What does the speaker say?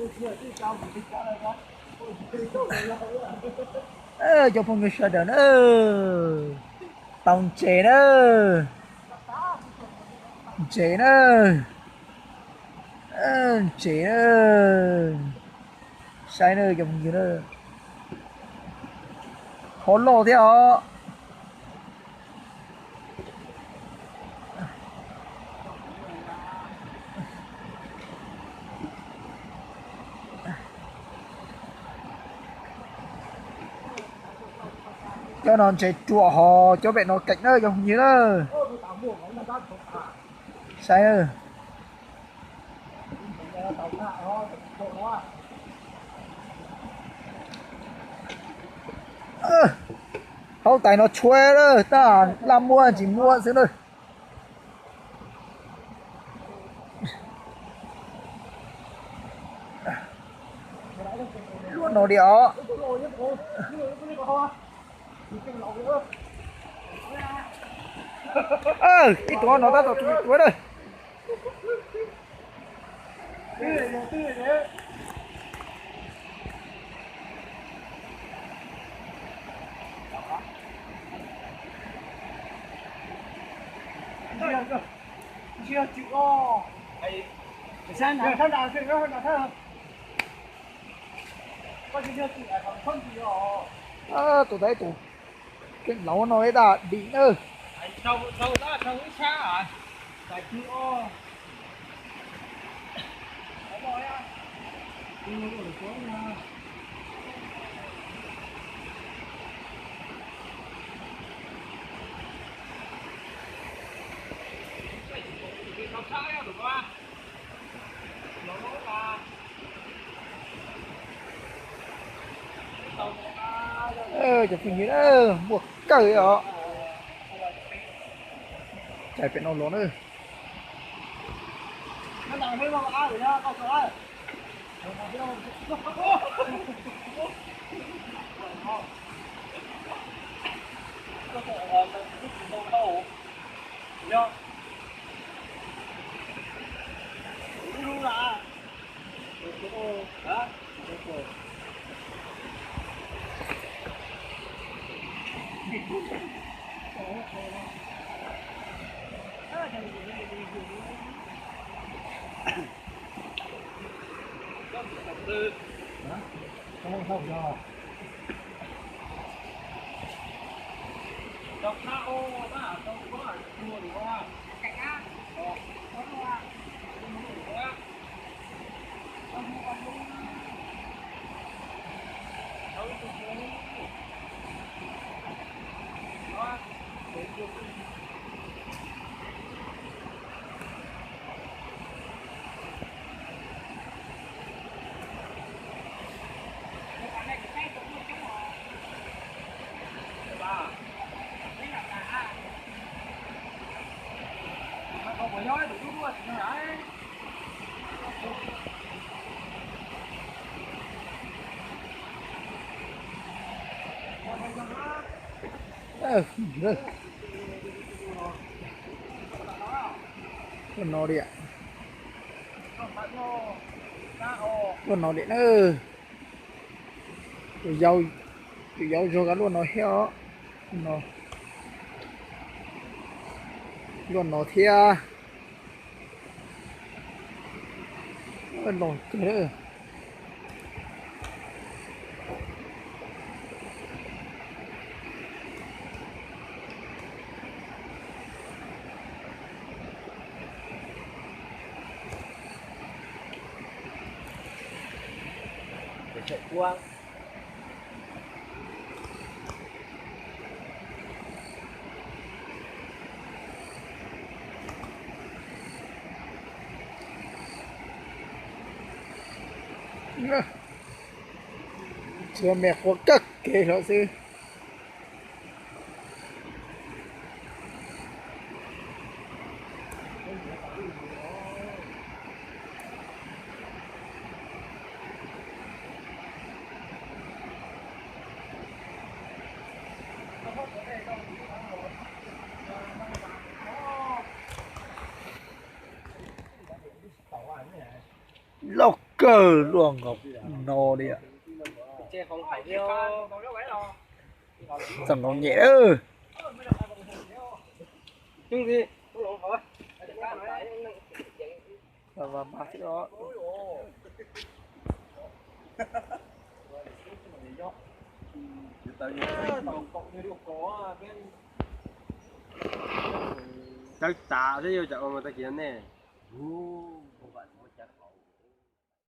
Cov phooj ywg sawv daws na, tau ntses na, ntses na, ntses na, saib na cov phooj ywg na, qhov loj thiab os. Cov no ntses ruam hos cov pem no keem na cov phooj ywg na. Saib, hauv tais no tshuav lawm, tab laj muab tsis muab xwb na. Luaj no li os. Ib tug no tab tom tus tua na. Tus tais tus keeb laus no ib tag dim na. Cov phooj ywg na, muaj kawg os. Cais pem no los na. Luaj no li, luaj no li na. Tus yau, tus yau zog kav luaj no thiab os. No, los kawg. Tsuas me quav kawg kev hlo xwb. Lauj kawg luaj nkaus no li. Txoj nkaus nyem lawm. Tawv tas xwb yuav tsam ua mas tag kis nej.